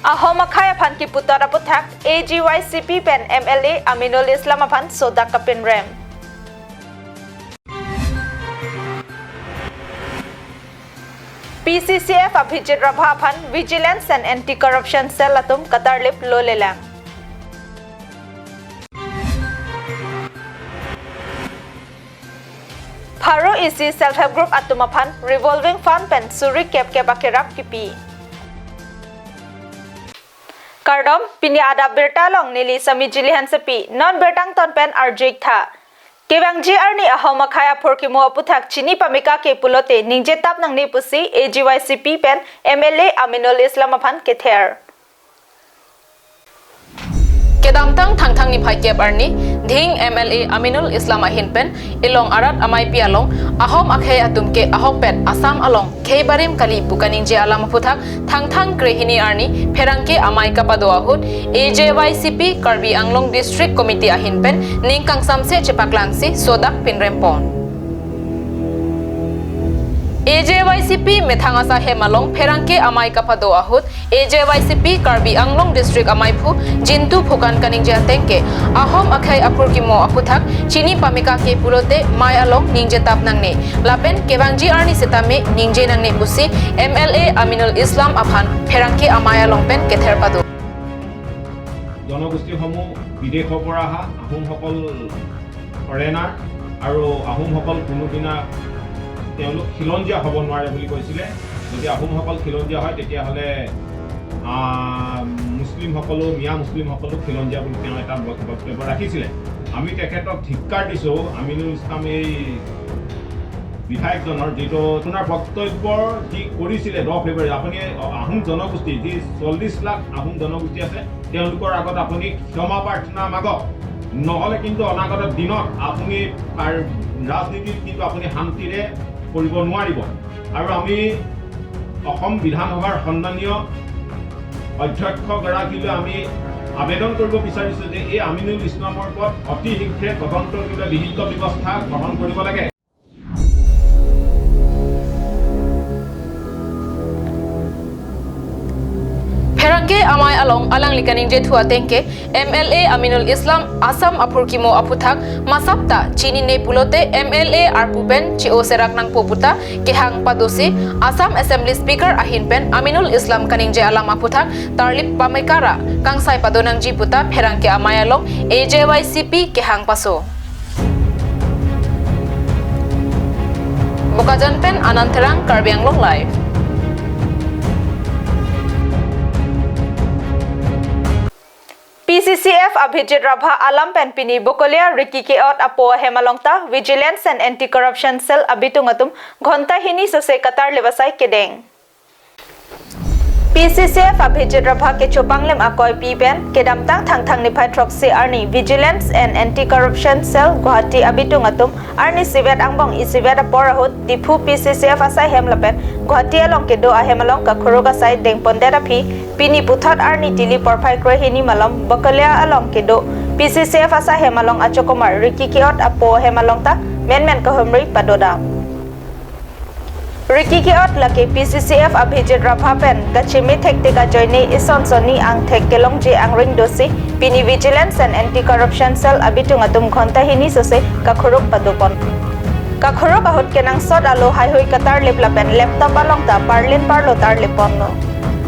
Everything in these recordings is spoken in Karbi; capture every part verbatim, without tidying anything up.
Ahom akhei aphan kiputot aputhak A J Y C P pen M L A Aminul Islam aphan sodak kapinrem. P C C F Abhijit Rabha aphan Vigilance and Anti-Corruption Cell atum katarlip lolelang. Pharo isi Self Help Group atum aphan Revolving Fund pen suri kep kep akerap kipi. Kardom, pini adap birta along neli Sami Jili Hansepi, non birta angton pen arju-ik tha. Kevangji arni ahom akhei aphurkimo aputhak chini pameka ke pulote ningjetap nangne pusi A J Y C P pen M L A Aminul Islam aphan kether. Kedamtang Thangthang niphai kep arni, dhing M L A Aminul Islam ahin pen Elong arat ameipi along, ahom akhei atum ke ahokpet Assam along khei barim kali pu kaningje alam aputhak Thangthang krehini arni pherangke amei kapado ahut A J Y C P Karbi Anglong District Committee ahin pen ning kangsamse chepaklangsi sodak pinrempon. A J Y C P methang asai hem along pherangke amei kapado ahut A J Y C P Karbi Anglong District ameiphu Jintu Phukan kaningje ateng ke ahom akhei aphurkimo aputhak chini pameka ke pulote mei along ningjetap nangne lapen kevangji arni setame ningje nangne pusi M L A Aminul Islam aphan pherangke amei along pen kether pado. জনগোষ্ঠীসমূহ বিদেশৰ পৰা অহা আহোমসকল ফৰেনাৰ আৰু আহোমসকল কোনোদিনা তেওঁলোক খিলঞ্জীয়া হ'ব নোৱাৰে বুলি কৈছিলে। যদি আহোমসকল খিলঞ্জীয়া হয়, তেতিয়াহ'লে, আহ, মুছলিমসকলো, মিয়া মুছলিমসকলো খিলঞ্জীয়া বুলি তেওঁ এটা বক-, বক্তব্য ৰাখিছিলে। আমি তেখেতক ধিক্কাৰ দিছোঁ। আমিনুল ইছলাম এই বিধায়কজনৰ যিটো আপোনাৰ বক্তব্য যি কৰিছিলে দহ ফেব্ৰুৱাৰী, আপুনি আহোম জনগোষ্ঠী যি চল্লিছ লাখ আহোম জনগোষ্ঠী আছে, তেওঁলোকৰ আগত আপুনি ক্ষমা প্ৰাৰ্থনা মাগক, নহ'লে কিন্তু অনাগত দিনত আপুনি কাৰ-, ৰাজনীতিত কিন্তু আপুনি শান্তিৰে কৰিব নোৱাৰিব। আৰু আমি অসম বিধানসভাৰ সন্মানীয় অধ্যক্ষগৰাকীলৈ আমি আবেদন কৰিব বিচাৰিছোঁ যে এই আমিনুল ইছলামৰ ওপৰত অতি শীঘ্ৰে তদন্ত কিবা বিহিত ব্যৱস্থা গ্ৰহণ কৰিব লাগে। Pherangke amei along alangli kaningje thu ateng ke M L A Aminul Islam Assam aphurkimo aputhak masap ta chinine pulote M L A arpu pen chi-o serak nangpo puta kehang padosi Assam Assembly Speaker ahin pen Aminul Islam kaningje alam aputhak tarlip pameka ra kangsai pado nangji puta pherangke amei along A J Y C P kehang paso. Bokajan pen Anand Terang, Karbi Anglong Live. P C C F Abhijit Rabha alam pen pini Bokolia Riki Keot apo ahem along ta Vigilance and Anti-Corruption Cell abitung atum ghonta hini sose katarlip asai kedeng. P C C F Abhijit Rabha kechopanglem akoipi pen kedamtang Thangthang niphai throksi arni Vigilance and Anti-Corruption Cell Guwahati abitung atum arni isivet angbong isivet apor ahut Diphu P C C F asai hem lapen Guwahati along kedo ahem along kakhuruk asai dengpondet aphi pini puthot arni tili porphai krehini malom Bokolia along kedo P C C F asai hem along achokomar Riki Keot apo ahem along ta menmen kahumri padodam. Riki Keot lake P C C F Abhijit Rabha pen kacheme thektik ajoine ison sonni angthek kelongji angring dosi pini Vigilance and Anti-Corruption Cell abitung atum ghonta hini sose kakhuruk padopon. Kakhuruk ahut kenangsot alo haihui katarlip lapen laptop along ta parlin parlo tarlip ponlo.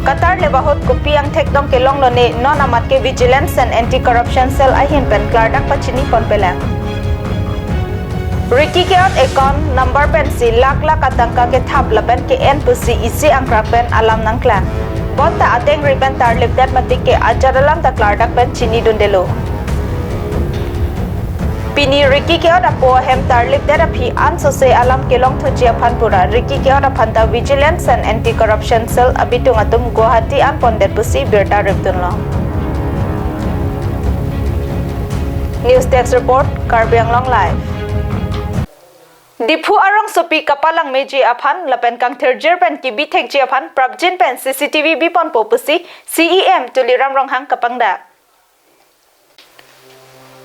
Katarlip ahut kopi angthek dong kelonglo ne non amat ke Vigilance and Anti-Corruption Cell ahin pen klardak pachini ponpelang. Riki Keot account number pensi lakh lakh atangka kethap lapen ke-en pusi isi angkrak pen alam nangklang. Bonta atengri pen tarlipdet matik ke ajat alam ta klardak pen chinidundelo. Pini Riki Keot apo ahem tarlipdet aphi ansose alam kelongthuji aphan pura Riki Keot aphan ta Vigilance and Anti-Corruption Cell abitung atum Guwahati anpondet pusi birta ripdunlo. News Desk Report, Karbi Anglong Live. Diphu arongsopi kapalang meji aphan lapen kangthirjir pen kibi thekji aphan prapjin pen C C T V biponpo pusi C E M Tuliram Ronghang kapangdak.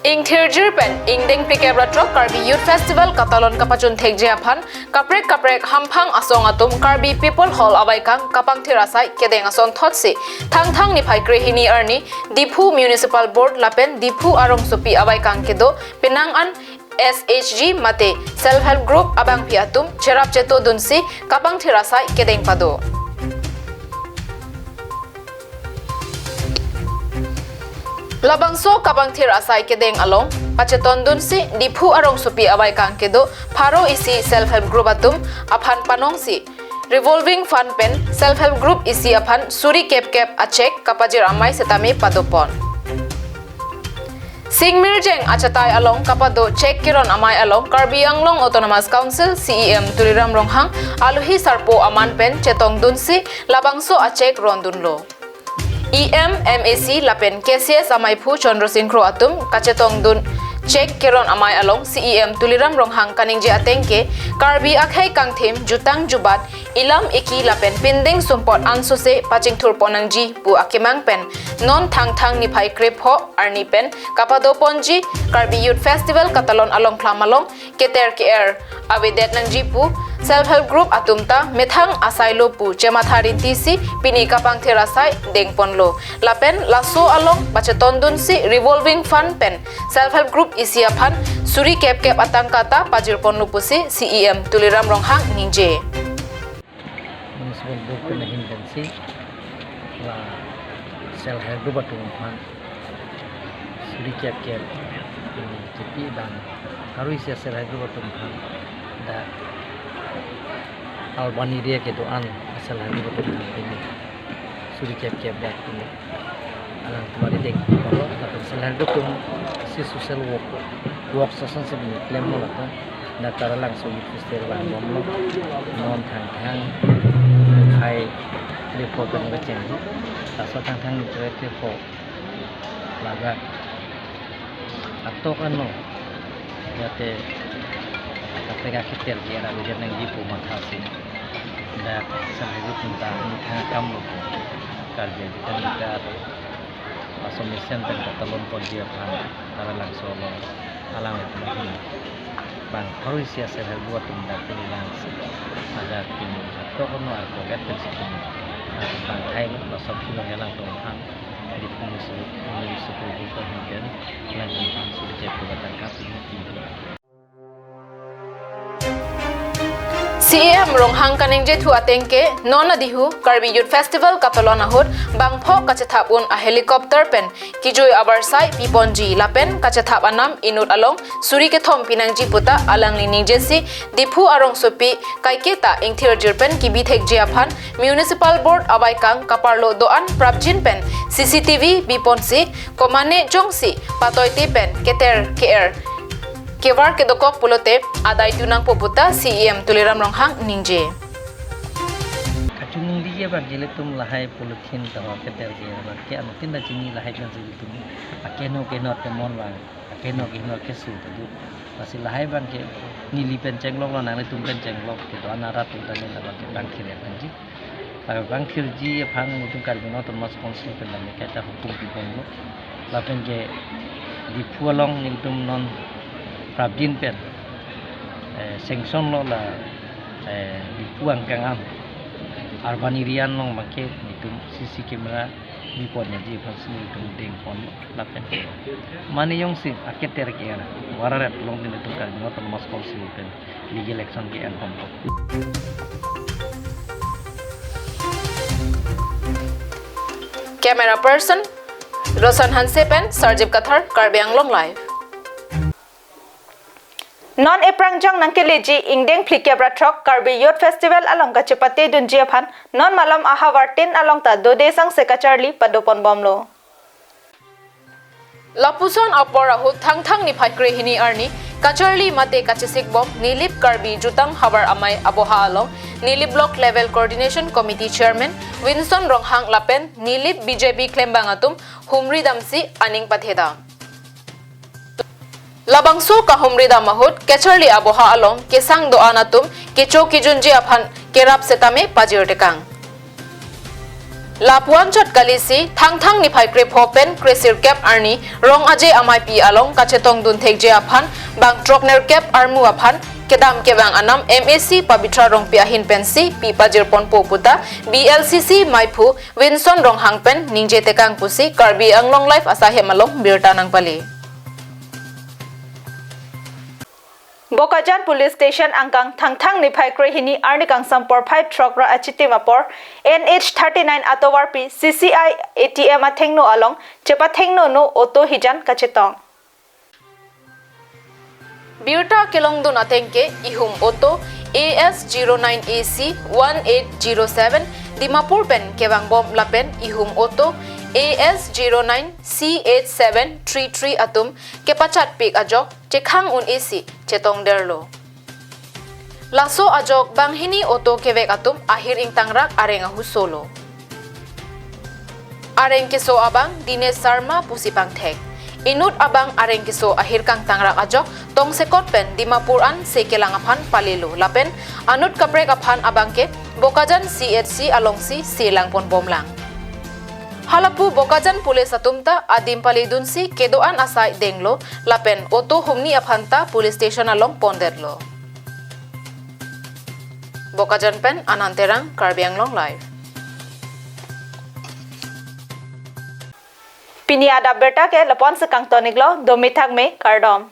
Ingthirjir pen ingdeng phlikep ra throk Karbi Youth Festival katalon kapachun thekji aphan kaprek kaprek hamphang asong atum Karbi People Hall avaikang kapangthir asai kedeng asonthotsi Thangthang niphai krehini arni Diphu Municipal Board lapen Diphu arongsopi avaikang kedo penang an S H G mate Self Help Group abangpi atum cherap cheto dunsi kapangthir asai kedeng pado. Labangso kapangthir asai kedeng along pachetondunsi Diphu arongsopi avaikang kedo pharo isi Self Help Group atum aphan panongsi revolving fund pen Self Help Group isi aphan suri kep kep a cheque kapajir amei setame padopon. Singmirjeng achatai along kapado cheque keron amei along Karbi Anglong Autonomous Council C E M Tuliram Ronghang alohi sarpo aman pen chetongdunsi labangso a cheque rondunlo. E M, M A C lapen K C S amaiphu Chandra Sing Kro atum kachetongdun cheque keron amei along C E M Tuliram Ronghang kaningje ateng ke Karbi akhei kangthim jutang jubat ilam iki lapen pindeng sumpot ansose pachingthurpon nangji pu akemang pen non Thangthang niphai krepho arni pen kapadoponji Karbi Youth Festival katalon along phlam along keter ke-er avedet nangji pu Self Help Group atum ta methang asai lo pu chematha rintisi pini kapangthir asai dengponlo. Lapen laso along pachetondunsi revolving fund pen Self Help Group isi aphan suri kep kep atangka ta pajirponlo pusi C E M Tuliram Ronghang ningje. Municipal Board pen ahin pensi la Self Help Group atum aphan suri kep kep pini kepi dan harui sia Self Help Group atum aphan dak urban area kedo-an Self Help Group atum aphan pini suri kep kep dak pini alangtum ari dengponlo, lapen Self Help Group atum si social work, work session si pini klemlo latum. Dak Taralangso Youth Festival vangbomlo. Non Thangthang niphai krepho pen kecheng. Laso Thangthang niphai krepho laga atok ano jate kaprek aketer ke-er avedet nangji pu mathasi dak Self Help Group atum ta methang akam lo pu Karbi agitan ta laso mesen pen katalonponji aphan Taralangso along alanglitum ahin bang pharo isi a Self Help Group atum dak pini langsi ajak pini atok ano arko get pensi pini bang hai laso pini alangtum aphan Diphu Municipal Board ahin pen alangtum aphan suri kep kep atangka pini pini. C E M Ronghang kaningjethu ateng ke non adihu Karbi Youth Festival katalon ahut bangpho kachethap un a helicopter pen kijui abarsai piponji lapen kachethap anam inut along suri kethom pinangji puta alangli ningjesi Diphu arongsopi kaiketa ingthirjir pen kibi thekji aphan Municipal Board avaikang kaparlo do-an prapjin pen C C T V biponsi komane jongsi patoite pen keter ke-er kevar kedokok pulote adai tu nangpo puta C E M Tuliram Ronghang ningje. Kachiningri abang ke ilitum lahai polythene ta keter ke abang ke anuttin ta chini lahai kan si ilitum akeno keno temon bang akeno keno kesu ta do. Lasi lahai abang ke neli pen chenglok lo nanglitum pen chenglok kedo-an arat atum ta neli abang ke bang kiri abang ji. Lapen bang kirji aphan nelitum Karbi Anglong Autonomous Council pen dam kaita hukum pibomlo. Lapen ke Diphu along nelitum non prapjin pen eh, sanction lo la eh, Diphu angkang an urban area along abang ke nelitum C C camera biponji aphansi nelitum dengponlo lapen ke mane jongsi aketer ke-er vararet along nelitum Karbi Anglong Autonomous Council pen legal action ke-enponpo. Camera person Roshan Hanse pen Sarjip Kathar, Karbi Anglong Live. Non eprangjang nangkeleji ingdeng phlikep ra throk Karbi Youth Festival along kachepate dunji aphan non malom ahavar tin along ta dode sangse kacharli padoponbomlo. Lapuson apor ahut Thangthang niphai krehini arni kacharli mate kachesikbom Nilip Karbi Jutang Havar Amei aboha along Nilip Block Level Coordination Committee Chairman Winson Ronghang lapen Nilip B J P klembang atum humri damsi aning pathedam. Labangso kahumri dam ahut kacharli aboha along kesang do-an atum kecho kejunji aphan kerap setame pajir tekang. Lapuan chot kalisi Thangthang niphai krepho pen kresirkep arni Rong Aje amaipi along kachetongdun thekji aphan bang throknerkep armu aphan kedam kevang anam M A C Pabitra Rongpi ahin pensi pi pajirponpo puta B L C C maiphu Winson Ronghang pen ningje tekang pusi Karbi Anglong Live asahem along birta nangpali. Bokajan Police Station angkang Thangthang niphai krehini arni kangsam porphai throk ra achitim apor N H thirty-nine atovarpi C C I A T M athengno along chepathengno no auto hijan kachetong. Birta kelongdun ateng ke ihum auto A S zero nine A C one eight zero seven Dimapur pen kevangbom lapen ihum auto A S zero nine C eight seven three three atum kepachatpik ajok chekhang un-esi chetongderlo. Laso ajok banghini auto kevek atum ahir ingtangrak areng ahusolo. Areng keso abang Dinesh Sharma pusi pangthek. Inut abang areng keso ahir kangtangrak ajok tongsekot pen Dimapur an se kelang aphan palilo lapen anut kaprek aphan abang ke Bokajan C H C alongsi se langponbomlang. Halapu Bokajan Police atum ta adim palidunsi kedo-an asai denglo lapen auto humni aphan ta police station along pondetlo. Bokajan pen Anand Terang, Karbi Anglong Live. Pini adap birta ke lapu-ansi kangtoniklo, dome thakme, kardom.